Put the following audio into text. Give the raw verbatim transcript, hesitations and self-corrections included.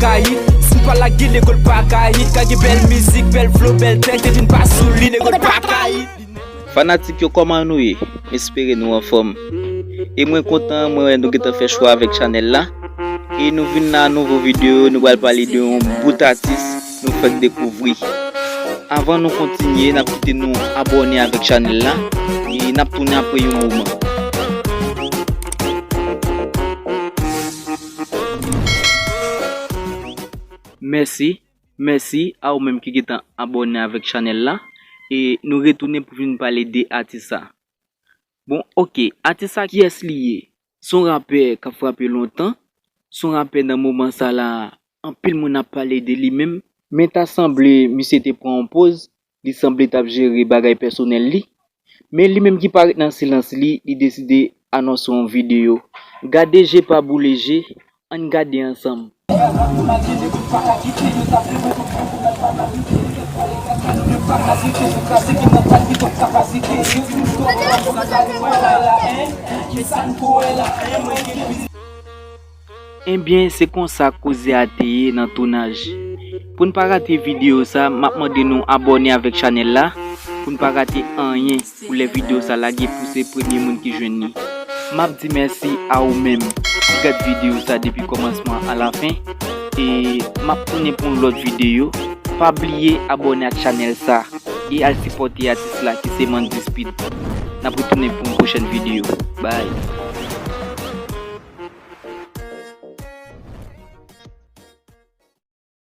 Kayit, si n pa lage nego l pa kayit. Ka gen bèl mizik, bèl flow, bèl tèks, depi n pa sou li nego l pa kayit. Fanatik yo, kòman nou ye? M espere nou anfòm. E mwen kontan, mwen wè nou gentan fè chwa avèk chanèl la. E nou vin la, nouvo videyo, nou pral pale de yon bout atis nou fèk dekouvri. Avan nou kontinye, n ap kite nou abòne avèk chanèl la. E n ap tounen apre yon moman. Mèsi, mèsi a ou menm ki gentan abòne avèk chanèl la. E nou retounen pou vin pale de atis sa. Bon, oke, atis sa, kiyès li ye? Se yon rapè k ap frape lontan. Se yon rapè nan moman sa la, anpil moun ap pale de li menm. Men ta sanble misye te pran yon poz, li sanble t ap jere bagay pèsonèl li. Men li menm ki pa ret nan silans li, li deside anonse yon videyo. Gade je pa boule je, ann gade ansanm. Ebyen, se konsa koze a te ye nan tounaj. Pou n pa rate videyo sa, m ap mande nou abòne avèk chanèl la pou n pa rate anyen pou lè videyo sa lage pou se premye moun ki jwenn li. M ap di mèsi a ou menm ki gad videyo sa depi kòmansman a la fen. E m ap tounen pou yon lòt videyo. Pa bliye abòne ak chanèl sa e al sipòte atis la ki se Mandy Speed. N ap retounen pou yon pwochèn videyo. Bye.